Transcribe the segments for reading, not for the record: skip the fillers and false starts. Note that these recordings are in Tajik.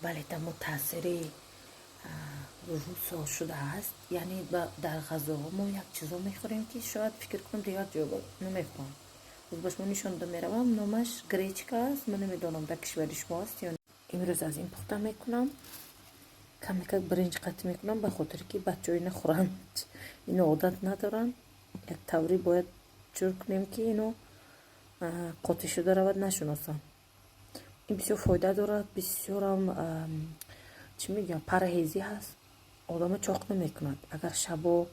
Бале, тамо таъсири русо шудааст. Яъне дар ғазоҳо мо як чизо мехӯрем, ки шояд, фикр кунам, дигар ҷо намехӯрам. Боз ба шумо нишон дода меравам. Номаш гречка аст. Ман намедонам, дар кишвари шумо аст ё. Имрӯз аз ин пухта мекунам. Камекак биринҷ қатӣ мекунам, ба хотире ки бачаҳо ина хӯранд. Ино одат надоранд. Як таври бояд ҷур кунем, ки ино қотӣ шуда равад, нашиносанд. Ин бисёр фоида дорад, бисёрам, чӣ мегӯям, парҳезӣ ҳаст, одама чоқ намекунад. Агар шабо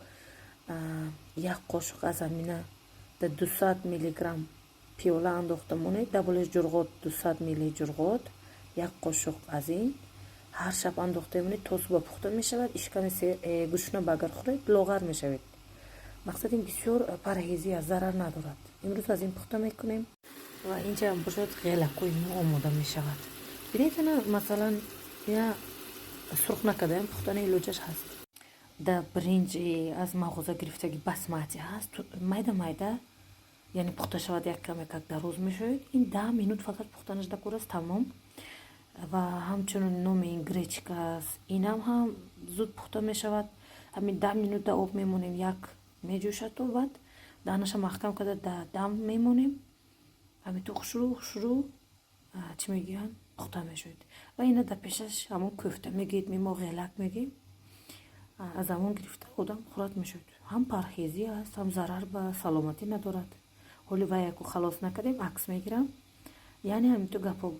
як қошуқ аз амина да 200 миллиграмм пиёла андохта монед, дар болои ҷурғот, 200 милли ҷурғот, як қошуқ аз ин ҳар шаб андохта монед, то субҳ пухта мешавад. Ишками гушна ба агар хӯред, лоғар мешавед. Мақсад, ин бисёр парҳезӣ аст, зарар надорад. Имрӯз аз ин пухта мекунем. Ва инҷа бошад, ғелакҳои мо омода мешавад. Бинед, ана, масалан, ина сурх накардаем, пухтани илоҷаш ҳаст. Да биринҷи аз мағоза гирифтаги басмати ҳаст, майда майда, яъне пухта шавад, як каме как дароз мешавад. Ин 10 минут фақат пухтанаш дакор аст, тамом. Ва ҳамчунин номи ин гречка аст. Инам ҳам зуд пухта мешавад. Ҳамин 10 минут да об мемонем, як меҷӯшад, то баъд даҳнаша маҳкам карда да дам мемонем. Ҳамин то хушрӯ хушрӯ, чӣ мегӯянд, пухта мешавад. Ва ина дар пешаш ҳамон кӯфта мегӯед, мо ғелак мегӯем, аз ҳамон гирифта одам хӯрат мешавад. Ҳам парҳезӣ аст, ҳам зарар ба саломатӣ надорад. Ҳоли вай яку халос накардем, акс мегирам. Яъне ҳаминту гапҳо.